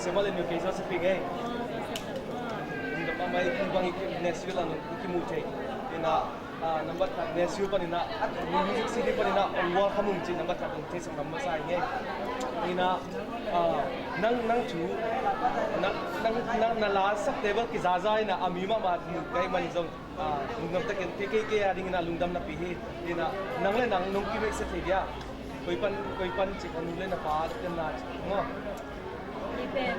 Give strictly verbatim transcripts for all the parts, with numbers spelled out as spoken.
Sema le New Case Saping ei. Lungdam mahmah ei, hih bang i Nashville ah i kimuh thei. Ina, ah, nambat khat Nashville pan ina, at music city pan ina, welcome ung ci nambat khat ung thei sang nambat sa ei. Ina, ah, nang, nang thu, nang, nang, nang na la sak table kizaza ina, a mi mahmah mu kai man zong. Ah, lungdam takin, kei, kei, kei a dingin ah lungdam napi hi. Ina, nang le nang nong kimek se thei dia. Koi pan, koi pan cik a nu le na pa, kan na cik, maw? Kei pen,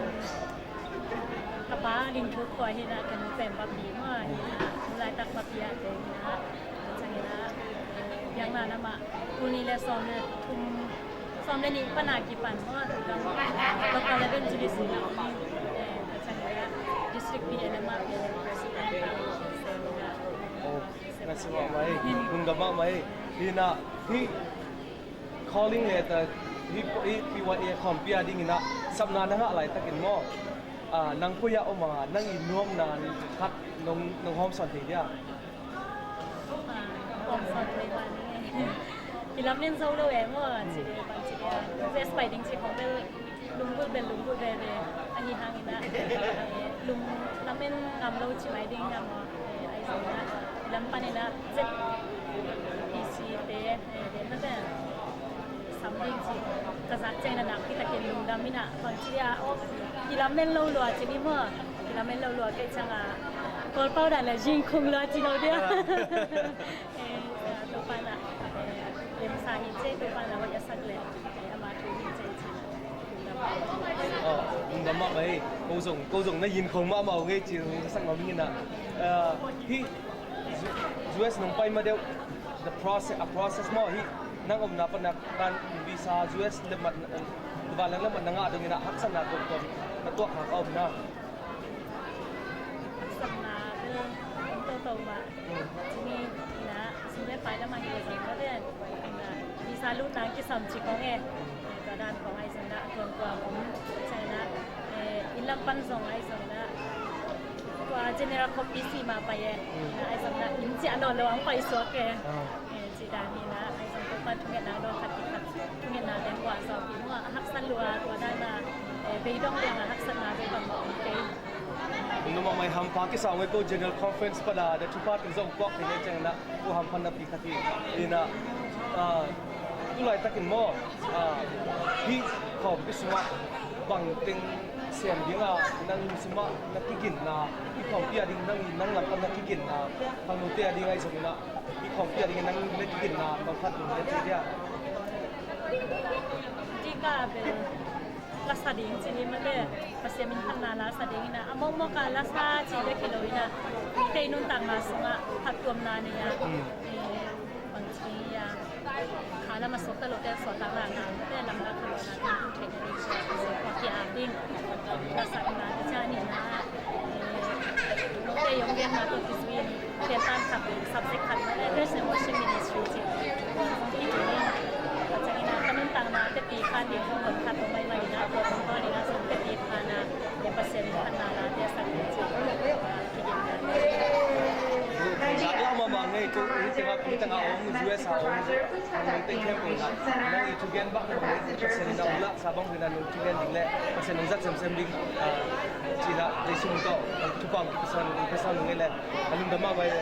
ka pa Ling Thu Khua hi na, ka nu pen Papi maw, hi na, nu laitak Papi a te hi na, cang hi na, biakna na mah, kuni le sawm le thum, sawm le nih pan a kipan maw, local evangelist hi na, eh, ka cang hi na, district P N M ah, eh, president, Oh. Ngasi mahmah hi, lungdam mahmah hi. Hi na, hi calling letter, hi, hi P Y A khawmpi a dingin ah, sapna na ngah laitakin maw? Ah, nang koi ah om a, nang i nuamna khat nong, nong hawmsawn thei dia? Ah, hawmsawn thei mah ni. Kilamen zo lo e maw, ci de, bang ci de, zes pai ding ci khawng bel, lunggulh bel lunggulh veve ahi hangin ah, eh, lung lamen ngam lo ci mai ding hiam maw? Eh, ahi zongin ah, lam panin ah Z P C te, eh, den na te sam ding ci ka zak ciangin ah nakpi takin lungdam in ah, bang ci dia, oh, kilamen lo lua ci ni maw? Kilamen lo lua kei ciang ah, Kawlpau dan le zing khung lua ci lo dia. Eh, Topa na, eh, lemsa hi ci, Topa na hoih a sak le, eh, ama thu hi ci, ci. Lungdam. Oh, lungdam mahmah hi. Ko zong, ko zong na yin khong mahmah uh ngei ci, zong sak mahmah hi na. Eh, hi, U S nong pai ma deuh, the process, a process maw hi, nang omna pan a, pan visa U S le mat, eh, vanleng le mat na ngah dongin ah haksatna tuamtuam na tuak kha ka omna. Haksatna bel om toto mah. Cini ina, sum le pai lamah hi le zong ka ven. Ina, visa lutna kisam ci kong e. Tua dan kong ahi zong na, a tuamtuam om. Cina, eh, inn lam pan zong ahi zong na. Tua general khawmpi si mah pai e. Ina, ahi zong na, inn ciah nawn lo ang pai suak e. Eh, ci dan hi na, ahi zong Topa'n thungetna lo khat khat. Thungetna leng guah zawh hi maw, a haksa lua, tua dan a, eh, beidong liang a haksatna bei bang mah om kei. Numa mai hampha kisa ong e ko General Conference pan a, the two party zong puak thei ngai ciang na, ko hampha napi khat hi. Ina, ah, tu laitakin maw, ah, hih khawmpi sungah bang teng sem ding a, nang sungah na kiginna, hih khawmpi a ding nang, nang lam pan na kiginna, khangnote a ding ahi zongin ah, hih khawmpi a dingin nang na kiginna bang khat ding na ci dia? Kika bel lasa ding ci ni mate, Pasian min phatna lasa ding ina, a mawkmawk a lasa ci bek hi lo ina, mite i nuntakna sungah phattuamna nei a, eh, bang ci a, kha lam a suakta lote a suahtakna, na te lamlak kha lo na te, tu theihna ding ci a, Pasian phatna ding, lasa ina te ciang a nihna, eh, note i om genna tawh kizui in, piantan khat, subject khat mah le, Praise and Worship Ministry ci. Tua zong i tun in, tua ciangin a, ka nuntakna tepi khan ding zong don khat om maimah in a, tua zong bawl in a, zong tepi khan a, e Pasian in khan na la, tia sak in ci. Kigen na. Tua mahmah ngei ko, hih tengah, hih tengah om, U S a om, ang mong teng khempeuh in a, nang i thugen bang, Pasian in a, ula, sa bang, in a, nong thugen ding le, Pasian nong zat semsem ding, ah, ci la, Jesu min tawh, thupha kipia sa nong, kipia sa nong ngei le, a lungdam mahmah e.